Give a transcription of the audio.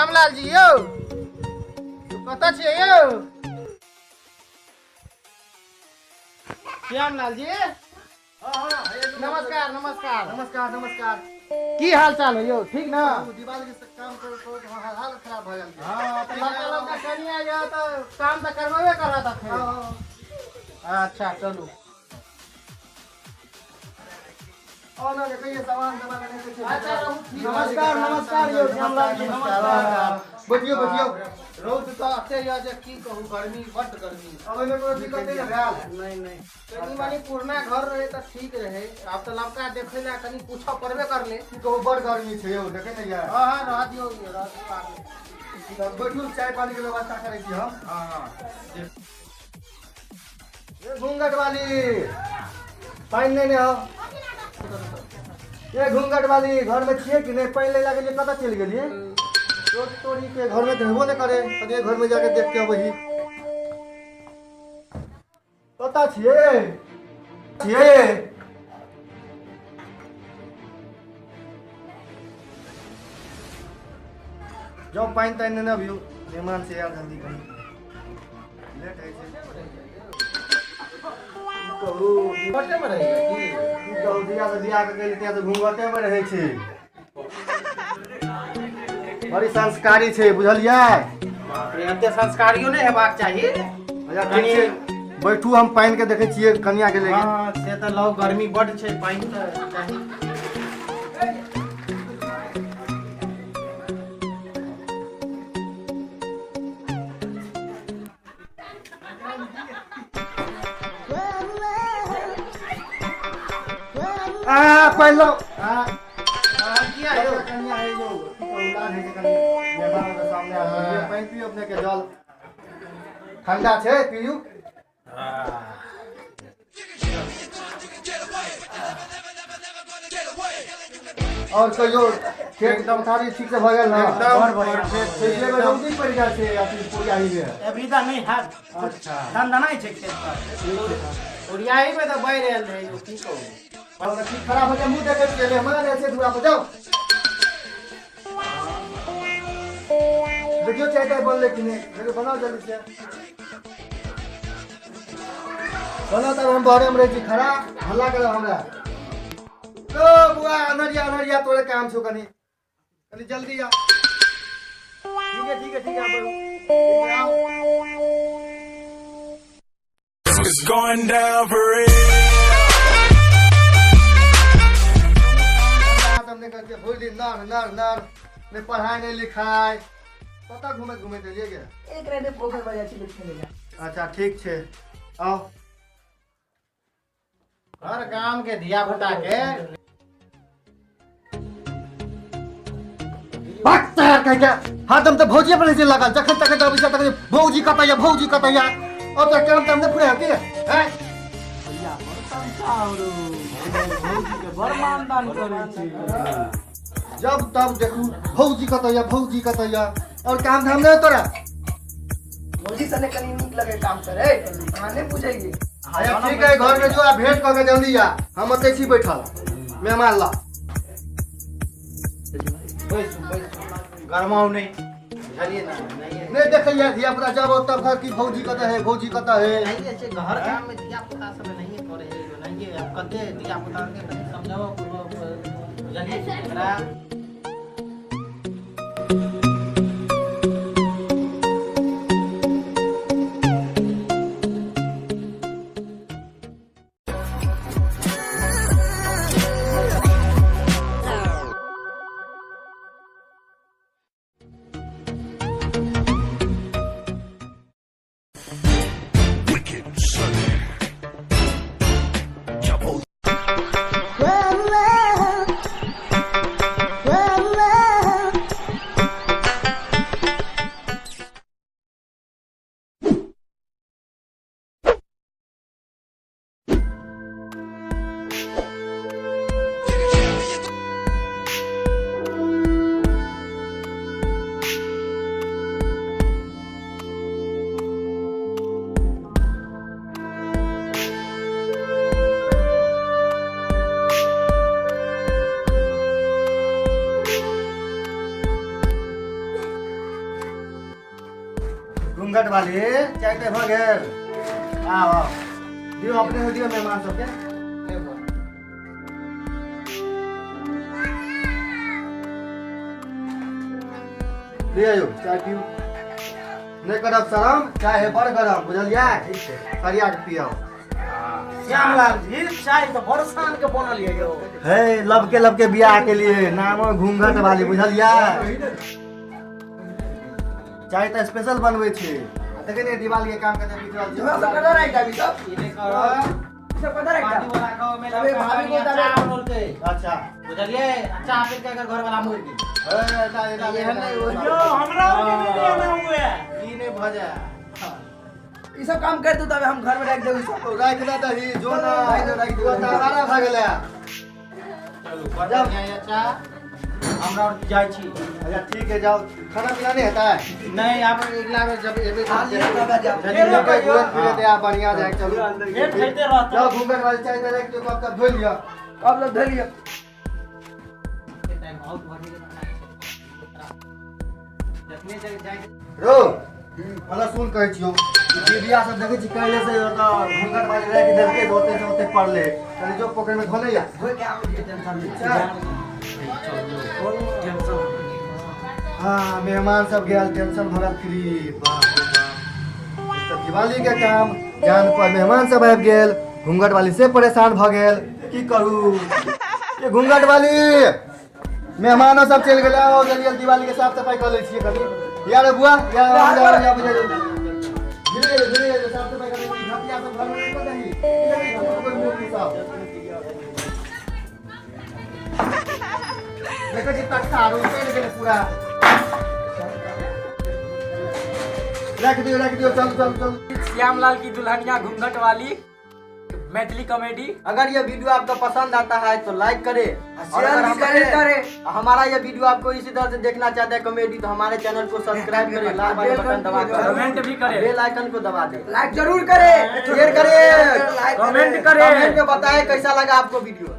श्यामलाल जी यौ, कतऽ छियै यौ श्यामलाल जी? नमस्कार नमस्कार। नमस्कार नमस्कार। की हाल चाल है यौ? ठीक ना? दीवाल के काम कर कर हालत खराब भऽ गेल। हाँ, तऽ लड़का लड़का कनिया यऽ तऽ काम तऽ करबेबे करत अखन। अच्छा चलू। और ना देखिए सामान सामान लेने के। अच्छा रहू। नमस्कार नमस्कार यौ श्यामलाल जी, नमस्कार। बैठियो बैठियो। रौद तऽ एते यऽ जे की कहू, गर्मी बड्ड गर्मी। अब एहिमे कोनो दिक्कत नहि ने भेल? नहीं नहीं, कनी मनी पुरना घर रहे तऽ ठीक रहे, आब तऽ लड़का देखै लए कनी पूछऽ पड़बे करले। की कहू, बड़ गर्मी छै यौ, देखै नहि यऽ। हाँ हाँ, रह दियौ रह दियौ आगे। तब बैठू, चाय पानी के व्यवस्था करै छी हम। हाँ हाँ। ए घूंघट वाली, पानि लेने आउ। ए घूंघट वाली, घर में छियै कि नहि? पानि लै लए गेलियै, कतऽ चलि गेलियै? चोरी तोरी के घर में तऽ हेबो नहि करे, कनि घर में जाके देख के अबै ही। कतऽ छियै छियै? जाउ पानि तानि नेने अबियौ, मेहमान से आयल, जल्दी कनि लेट होइ छै। की कहू घूंघटे में रहैया की? की कहू, दिया से बियाह के गेली तिया से घूंघटे में रहै छै। बड़ी संस्कारी छै, बुझलियै? बाप रे, एते संस्कारियो नहि हेबाक चाही। अच्छा ठीक छै, बैठू, हम पानि के देखै छियै कनिया के लेके। हाँ से तऽ लौ, गर्मी बड्ड छै, पानि तऽ चाही। आ पानि लाउ। हाँ किया यौ? कनिया है यौ, की कहू, लाज होइ छै कनि मेहमान के सामने आबै। पानि पियू अपने के, जल ठंडा छै, पियू। और कहियो, खेत पथारी ठीक से भऽ गेल ने? एकदम परफेक्ट। पिछले बेर रौदी पड़ि गेल छै अथी कोरियाही मे। एबरी तऽ नहि हैत। अच्छा। दनदनाइ छै खेत पर। ओरियाही में तऽ बाढ़ि आयल रहै यौ, की कहू। और ठीक खराब हो गेल, मुँह देखै छियै, मेहमान आयल छै दुआर पर, जाउ देखियौ चाय ताय बनलै कि नहि। देखियौ बनाउ जल्दी से बनाउ, तब हम बहरे में रहै छी खड़ा, हल्ला करब हमरा। ओ बुआ, अनहरिया अनहरिया तोरे काम छौ, कनि कनि जल्दी आ। ठीक है ठीक है ठीक है, बढ़ू। ठीक है, आओ। It's going down for real. हमने करके भूल दिन नर नर नर, नहीं पढ़ाई नहीं लिखाई, कतऽ घुमैत घुमैत एलियै गे? एक राति पोखरि पर जाइ छी खेलै लए। अच्छा ठीक छै, आउ। हर गाम के धिया पुता के भाग तैयार कह के हरदम तऽ भौजिए पर रहै छै लागल, जखन तखन अबै छै तखन भौजी कतऽ या, भौजी कतऽ या। अब तऽ काम ताम नहि फुरे की हैं? भैया बड़ तमसाहरो, भौजी के बड़ मानदान करै छै। जब तब देखू भौजी कतऽ या, भौजी कतऽ या, और काम धाम नहि तोरा? भौजी सने कनि नीक लगे काम करे, अहाँ नहि बुझैए। अच्छा ठीक है, घर में जो आ भेंट कऽ के जल्दी आ, हम ओतै छी बैठल मेहमान ला। बैसू बैसू, गरमाउ नहि, बुझलियै ने? नहीं नहि देखैया धिया पुता जब तब घर की भौजी कतऽ है, भौजी कतऽ है। नहीं छै घर काम में धिया पुता सब नहीं करे है, नहीं। अब कते धिया पुता के कनि समझाओ, बुझलियै एकरा? Wicked Sunday. Double घूंघट वाली चाय ताय भऽ गेल। आउ आउ, दियौ अपने हो, दियौ मेहमान सबके। लिअ यौ, चाय पीउ। नहि करब शरम, चाय है बड़ गरम, बुझलियै? ठीक छै, सरिया के पियाउ। श्यामलाल जी, चाय तऽ बड़ शान के बनल ये यौ। हे लबके लबके बियाह के लिए नाम घूंघट वाली, बुझलियै? चाय तऽ स्पेशल बनबै छै। देखै ने दिवाली के काम करते बीच रहल छी। सब कतऽ राखि देबी सब? ई नहि करब। सब कतऽ राखि पानी देबी? वाला खाओ में अबे भाभी को चाह बनौलकै। अच्छा। बुझलियै? आ चाह पी के अगर घर वाला मरि गेल। हे, ना, ना, ना, एहन नहि होय। यौ, हमरा आरके नहि देना हुए। ई नहि भऽ जाय। ई सब काम कर दू तबे हम घर में राखि देबी सब। राखि दे दही, जो ना। राखि दे, राखि दे। तो आवारा भऽ गेलै। चलू, बड़ बढ़िआँ यऽ चाह। हमरा आओर जाइ छी। अच्छा ठीक है, जाओ। खाना पीना नहीं होता है? नहीं, आप अगला बेर जब एबै खा लिअ तबे जाउ। चलिए, घूरत फिरत आ, बढ़िया जाए, चलू। फेर खाइते रहतौ। जाओ, घूमने वाले चाय दे रखे, कप कप धो लिया। कप लोग धो लिअ। टाइम बहुत भऽ गेल। जखने जाइ रो मतलब सुन कहै छियौ, दीदिया सब देखै छी काल्हि से ओतऽ घूंघट वाली राखि देलकै, ओते से ओते पड़ले। कनि जो पोखरि में धोले या। धोइ के आबै छी, टेंशन नहि। हाँ, मेहमान सब गेल, टेंशन भऽ गेल फ्री। बाप रे बाप, तऽ दिवाली के काम जान पर मेहमान सब आबि गेल, घूंघट वाली से परेशान भऽ गेल। की करू ये घूंघट वाली? मेहमानो सब चलि गेलै। आओ जल्दी जल्दी दिवाली के साफ सफाई कऽ लै छियै कनि। यार बुआ, यार आउ, आउ, आउ, आउ, धीरे धीरे धीरे धीरे साफ सफाई कऽ लै छी। घटिया सब घर में नहि कऽ दही। कोइ मूर्ति सब देखै छी, तख्ता आर उतरि गेलै पूरा। राखि दियौ, राखि दियौ। चलू चलू चलू। श्यामलाल की दुल्हनिया घूंघट वाली मैथिली कॉमेडी। अगर ये वीडियो आपको पसंद आता है तो लाइक करे और शेयर अगर भी हमारे करे। हमारा ये वीडियो आपको इसी तरह से देखना चाहते हैं कॉमेडी, तो हमारे चैनल को सब्सक्राइब करें, लाल वाले बटन दबा कर कमेंट भी करे, बेल आइकन को दबा दे। लाइक जरूर करे, शेयर करे, लाइक कमेंट करे, कमेंट में बताएं कैसा लगा आपको वीडियो।